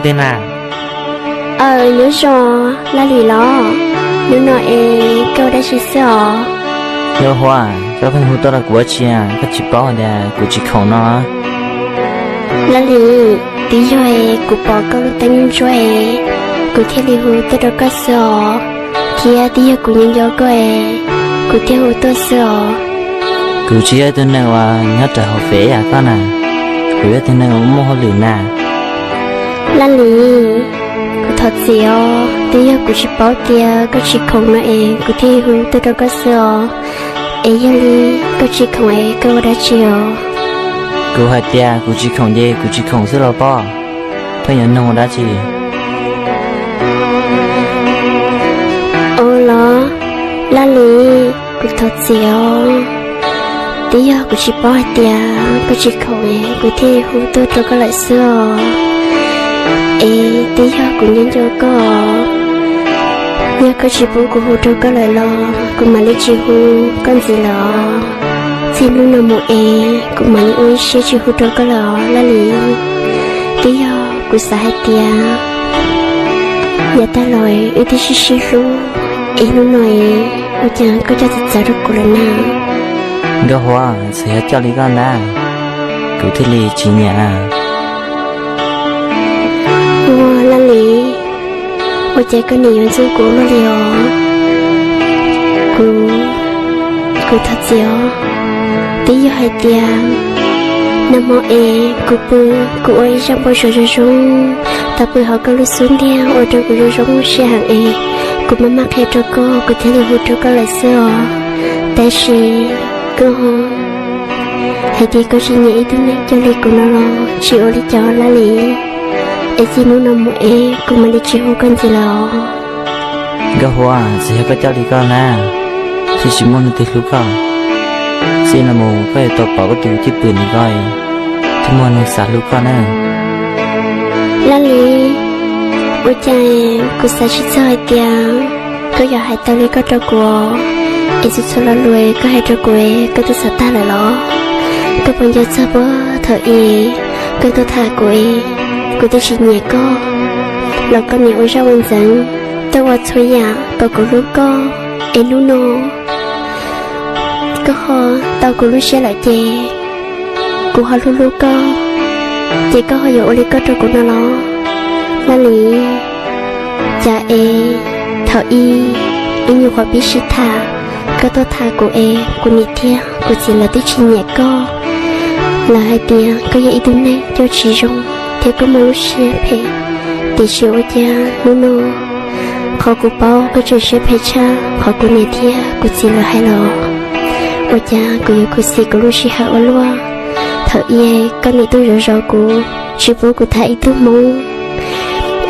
tej na. Aw, nyob zoo, Laj Lis los? Hnub no es koj ua dab tsi xwb os? Nkauj Huab, koj pheej hu tuaj rau kuv ua dab tsi? Koj tsis paub tias kuv tsis khoom no? Laj Lis, twb yog es kuv pom koj lub teeb ntsuab es kuv thiaj li hu tuaj rau koj xwb os, thiab twb yog kuv nyob nco koj es kuv thiaj hu tuaj xwb os. Kuv tsis yog ib tug neeg uas nyob rau hauv fem yam koj na, kuv yog ib tug neeg uas muaj hauj lwm na. Laj Lis, kuv thov txim os, twb yog kuv tsis paub tias koj tsis khoom no es kuv thiaj hu tuaj rau koj xwb os. Es yog li koj tsis khoom es koj ua dab tsi os? Kuv hais tias kuv tsis khoom ces kuv tsis khoom xwb los pob, pheej yuav nug ua dab tsi? Ua los, Laj Lis, kuv thov txim os, twb yog kuv tsis paub hais tias koj tsis khoom es kuv thiaj hu tuaj rau koj lawm xwb os. Es twb yog kuv nyob nco koj, yog koj tsis pub kuv hu rau koj lawm los kuv mam li tsis hu koj ntxiv lawm os. Txij hnub no mus es kuv mam li ua ib siab tsis hu rau koj lawm os Laj Lis. Twb yog kuv xav hais tias yav tag los wb twb sib sib hlub, es hnub no es ua cas koj coj txawv txawv rau kuv lawm na? Nkauj Huab, txawm yog coj li koj ntag, kuv thiaj li tsis nyiam. Ua Laj Lis, ua cas koj nim yuav ntxub kuv luaj li os? Kuv, kuv thov txim os. Twb yog hais tias nag hmo es kuv pw, kuv ua ib zaj npau suav zoo zoo, tau pw hauv koj lub xub ntiag ua rau kuv zoo zoo siab heev es kuv maj maj qhia rau koj, kuv thiaj li hu rau koj lawm xwb os. Tab sis koj hais tias koj tsis nyiam ib tug neeg coj li kuv no los tsis ua li cas Laj Lis. Es txij hnub no mus es kuv mam li tsis hu koj ntxiv lawm os. Nkauj Huab, txawm yog koj coj li koj na, thiaj tsis muaj leej twg hlub koj. Txij no mus koj yuav tau pom koj tus cwj pwm ntawm koj, thiaj muaj neeg xav hlub koj na. Laj Lis, ua cas kuv xav tsis txog hais tias koj yuav hais tau li koj rau kuv, es txhua txhua lo lus koj hais rau kuv koj twb xav tag lawm los? Koj puas nco txog puag thaum ub koj tuaj tham kuv es kuv twb tsis nyiam koj los koj nim ua zaj ua ntxeev, tuaj ua txhua yam kom kuv hlub koj, es hnub no koj ho tau kuv lub siab lawm ces kuv ho hlub hlub koj, ces koj ho yuav ua li koj rau kuv no los? Laj Lis, cas es thaum ub ib nyuag qhuav pib sib tham, koj tuaj tham kuv es kuv niam thiab kuv txiv lawv twb tsis nyiam koj. Lawv hais tias koj yog ib tug neeg coj tsis zoo thiab koj muaj lub siab phem. Tiam sis ua cas hnub no qhov kuv paub koj tseem siab phem tshaj qhov kuv niam thiab kuv txiv lawv hais los? Ua cas kuv yuav khuv xim kuv lub sij hawm ua luaj? Thaum ub koj niam tuaj zov zov kuv, tsis pub kuv tham ib tug hmoob,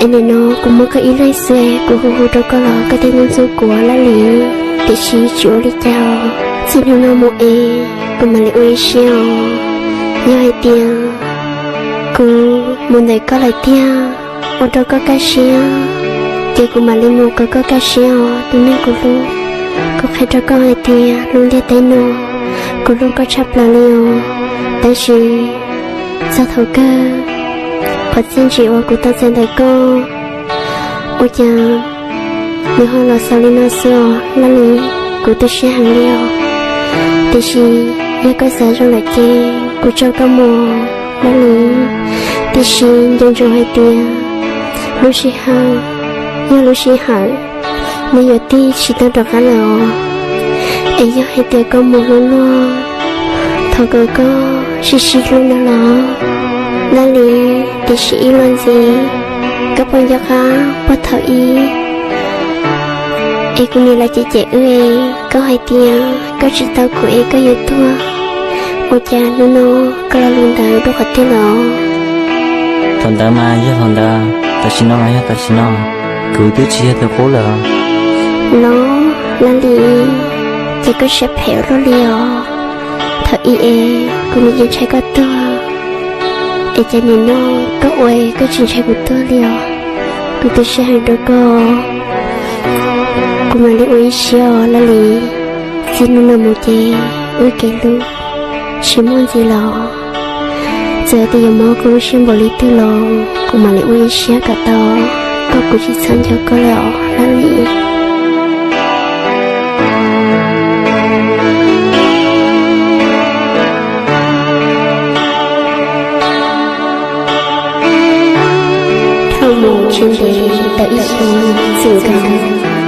es nim no kuv muaj koj ib leeg xwb, kuv hu hu rau koj los koj thiaj ntxub kuv Laj Lis. Tiam sis tsis ua li cas, txij hnub no mus es kuv mam li ua ib siab os. Yog hais tias kuv mus ntawm koj lawm tiag, ua rau koj kaj siab, ces kuv mam li mus kom koj kaj siab os tus neeg kuv hlub. Kuv qhia rau koj hais tias lub ntiaj teb no kuv hlub koj tshaj plaws li os. Tab sis txog thaum kawg, qhov txiaj ntsim uas kuv tau txais ntawm koj, ua cas nws ho los xaus li no xwb os Laj Lis. Kuv tu siab heev li os. Tiam sis yog koj xav zoo lawm ces kuv tso koj mus Laj Lis. Tiam sis nco ntsoov hais tias lub sij hawm yog lub sij hawm, nws yuav tig tsis tau rov qab lawm os. Es yog hais tias koj mus hlub luag, thov kom koj sib sib hlub no los Laj Lis. Tiam sis ib los ntxiv, koj puas nco qab puag thaum ub es kuv niam lawv cem cem wb es koj hais tias koj tsis tau kuv es koj yuav tuag, ua cas hnub no koj lo lus ntawd dua qhov twg los? Thaum ntawd mas yog thaum ntawd, tam sim no mas yog tam sim no, kuv twb tsis yog tus qub lawm. Los Laj Lis, ces koj siab phem ua luaj li os. Thaum ub es kuv nim yeej ntshai koj tuag, es cas nim no koj ua koj tsis ntshai kuv tuag li os. Kuv tu siab heev rau koj, kuv mam li ua ib siab os Laj Lis. Txij hnub no mus ces wb kev hlub tsis muaj ntxiv los. Txawm tias yuav mob kuv lub siab npaum li twg los kuv mam li ua ib siab kom tau, koj kuv tsis txhob nco koj li os Laj Lis. Dhau mus tsis ntev, tau ib xyoos txwm nkaus,